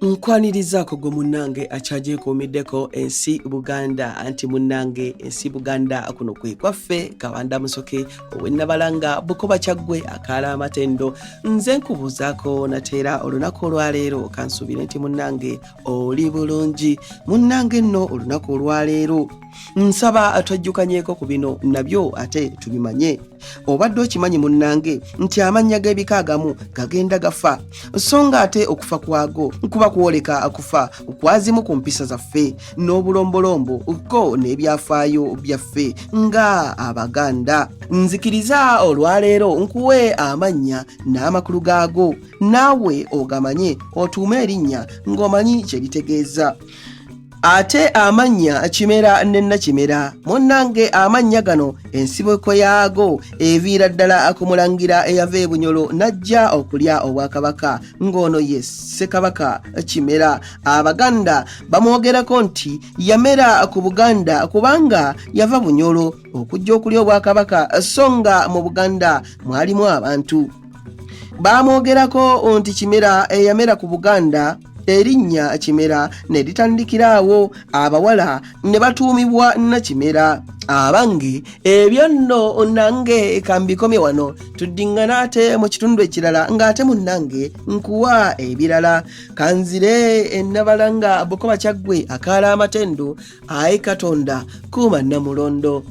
Nkwanirizaako gwe munnange akyagyekuumiddeko ensi Buganda, anti munnange ensi Buganda kuno kwe kwaffe. Kabanda Musoke ow'Ennabalanga, Bukoba, Kyaggwe, akaala amatendo. Nze nkubuuzaako nateera olunaku olwaleero, kansuubire nti munnange oli bulungi. Munnange nno olunaku olwaleero nsaba twejjukanyeeko ku bino nabyo ate tubimanye. Obadde okimanyi munnange nti amannya g'ebika agamu gagenda gafa, so nga ate okufa kwago kuba kwoleka kufa kwazimu ku mpisa zaffe n'obulombolombo ko n'ebyafaayo byaffe nga Abaganda. Nzikiriza olwaleero nkuwe amannya n'amakulu gaago, naawe ogamanye, otuume erinnya ng'omanyi kye litegeeza. Ate amannya Kimera ne Nakimera, munnange amannya gano ensibuko yaago eviira ddala ku mulangira eyava e Bunyolo n'ajja okulya obwakabaka, ng'ono ye Ssekabaka Kimera. Abaganda bamwogerako nti yamera ku Buganda kubanga yava Bunyolo okujja okulya obwakabaka, so nga mu Buganda mwalimu abantu. Bamwogerako nti Kimera eyamera ku Buganda, erinnya Kimera ne litandikira awo, abawala ne batuumibwa Nakimera. Abange, ebyo nno nange kambikomye wano, tuddiŋŋana ate mu kitundu ekirala ng'ate munnange nkuwa ebirala. Kanzire Ennabalanga, Bukoba, Kyaggwe, akaala amatendo. Ayi Katonda, kuuma Nnamulondo.